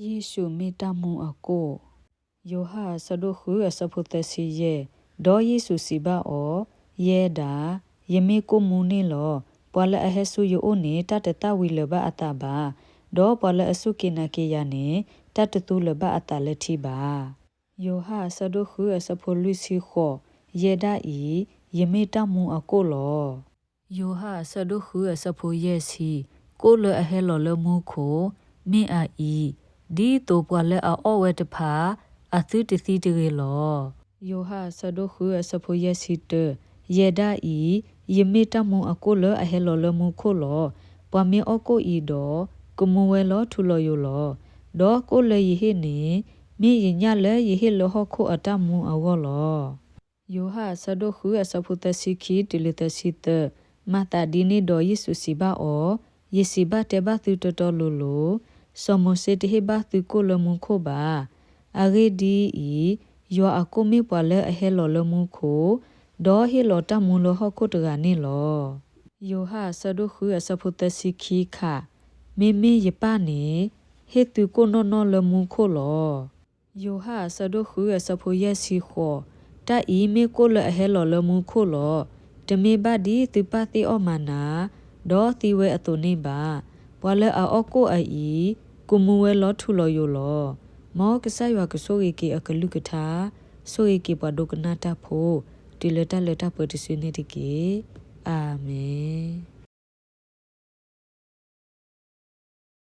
ယ့ၣ်ၡူးမ့ၢ်တၢ်မူအကိၣ်. ယိၤဟၣ်အဆၢဒိၣ်ဃုအဆၢဖိသၢဆံယဲၢ်, ဒီးယ့ၣ်ၡူးစံးဘၣ်အီၤ, ယဲဒၣ်, ယမ့ၢ်ကိၣ်မူန့ၣ်လီၤ. ပှၤလၢအဟဲဆူယအိၣ်န့ၣ် တၢ်တသၣ်ဝံၤလၢၤဘၣ်အသးဘၣ်, ဒီးပှၤလၢအစူၢ်က့ၤနာ်က့ၤယၤန့ၣ် တၢ်တသူလၢၤဘၣ်အသးလၢထံဘၣ်. ယိၤဟၣ်အဆၢဒိၣ်ဃုအဆၢဖိလွံၢ်ဆံဃိး, ယဲဒၣ်အံၤ, ယမ့ၢ်တၢ်မူအကိၣ်လီၤ. ယိၤဟၣ်အဆၢဒိၣ်ဃုအဆၢဖိယဲၢ်ဆံ, ကိၣ်လၢအဟဲလီၤလၢမူခိၣ်, မ့ၢ်အအံၤ, ဒ်သိးပှၤလၢအအီၣ်ဝဲတဖၣ် အသုတသံတဂ့ၤလီၤ. ယိၤဟၣ်အဆၢဒိၣ်ဃုအဆၢဖိယဲၢ်ဆံတၢ, ယဲဒၣ်အံၤ, ယမ့ၢ်တၢ်မူအကိၣ်လၢအဟဲလီၤလၢမူခိၣ်လီၤ. ပှၤမ့ၢ်အီၣ်ကိၣ်အံၤဒီး, ကမူဝဲလီၤထူလီၤယိာ်လီၤ. ဒီးကိၣ်လၢယဟ့ၣ်န့ၣ်, မ့ၢ်ယညၣ်လၢယဟ့ၣ်လၢဟီၣ်ခိၣ်အတၢ်မူအဂီၢ်လီၤ. ယိၤဟၣ်အဆၢဒိၣ်ဃုအဆၢဖိသၢဆံခံတုၤလၢသၢဆံသၢ, မၤသးဒ်န့ၣ်ဒီးယ့ၣ်ၡူးစံးဘၣ်အီၤ, ယစံးဘၣ်တဲဘၣ်သုတီတီလိၤလိၤ, စီၤမိၤၡ့တဟ့ၣ်ဘၣ်သုကိၣ်လၢမူခိၣ်ဘၣ်. အဂ့ၢ်ဒ်အံၤ, ယွၤအကိၣ်မ့ၢ်ပှၤလၢအဟဲလီၤလၢမူခိၣ်, ဒီးဟ့ၣ်လီၤတၢ်မူလၢဟီၣ်ခိၣ်တဂၤန့ၣ်လီၤ. ယိၤဟၣ်အဆၢဒိၣ်ဃုအဆၢဖိသၢဆံခံခါ, မ့မ့ၢ်ယပၢ်န့ၣ်, ဟ့ၣ်သုကိၣ်နီၢ်နီၢ်လၢမူခိၣ်လီၤ. ယိၤဟၣ်အဆၢဒိၣ်ဃုအဆၢဖိယဲၢ်ဆံဃိး, တၢ်အံၤမ့ၢ်ကိၣ်လၢအဟဲလီၤလၢမူခိၣ်လီၤ. တမ့ၢ်ဘၣ်ဒ်သုပၢ်သ့ၣ်အီၣ်မၤနၤ, ဒီးသံဝဲအသိးန့ၣ်ဘၣ်. ပှၤလၢအအီၣ်ကိၣ်အအံၤ, ကမူဝဲလီၤထူလီၤယိာ်လီၤ. မ်ကစၢ်ယွၤကဆိၣ်ဂ့ၤက့ၤအကလုၢ်ကထါ, ဆိၣ်ဂ့ၤက့ၤပှၤဒိကနၣ်တၢ်ဖိ, တုၤလၢတၢ်လၢတၢ်ပှဲၤတစုန့ၣ်တက့ၢ်. အၤမ့ၣ်.